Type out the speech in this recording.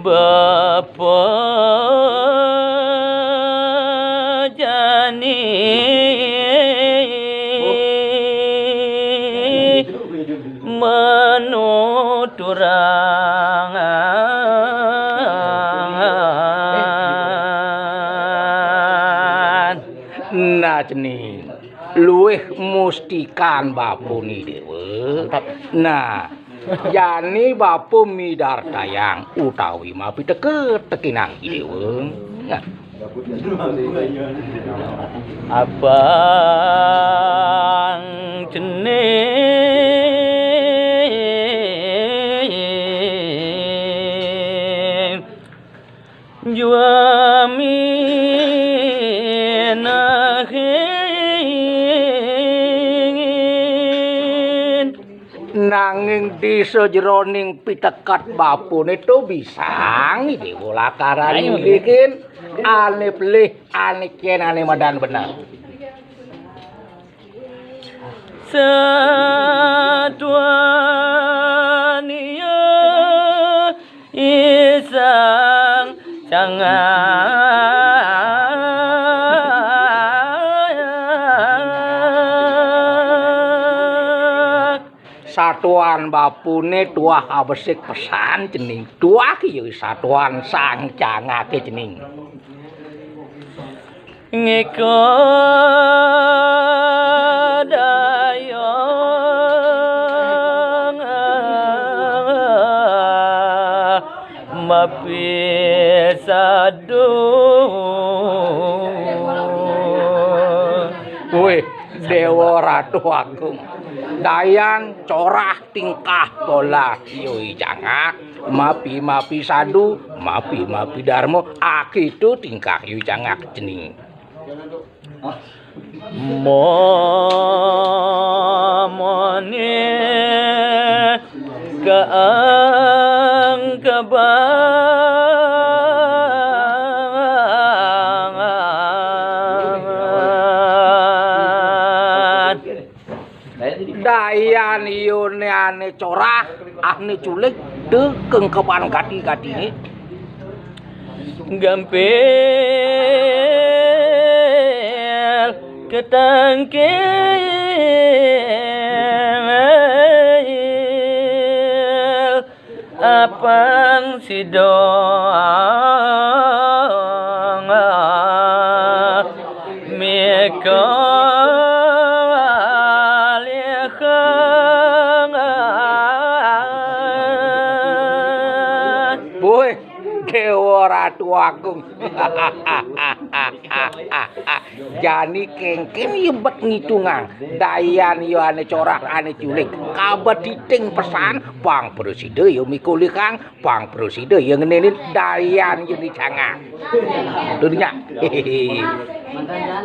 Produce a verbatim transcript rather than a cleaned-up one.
Bapa jani menuturangan. Nah, cening. Luwih mustikan bapune, Dewa. Nah, jani bapa midartayang utawi mapiteka tekinang Dewa. Nah. Abang cening jua minahin. Nanging di sajeroning piteket bapune to bisang Dewa lakaran Ayo, ngiling ane pelih, ane ken, ane madan bener. Satuan iya isang cangak. Satuan bapune tuah abesik pesan cening. Tuah iya satuan sang cangake cening. Ngika dayang mapisadu. Wih, Dewa Ratu Agung. Dayan corah tingkah pola yoi cangak, mapi-mapi sadu, mapi-mapi darma, akitu tingkah yoi cangak cening. Momone kaang kabangan. Dayan iyone ane corah, ane culik, tekengkepan gati-gatine. Gampil ketangkil apang sida mikalihang. Woi, Dewa Ratu Agung. Jani kengken yebet ngitungang dayan ya ane corah ane culik. Kabediting pesan, pang prasida ya mikulihang, pang prasida ya ngenenin dayan ya nicangak. Dunya.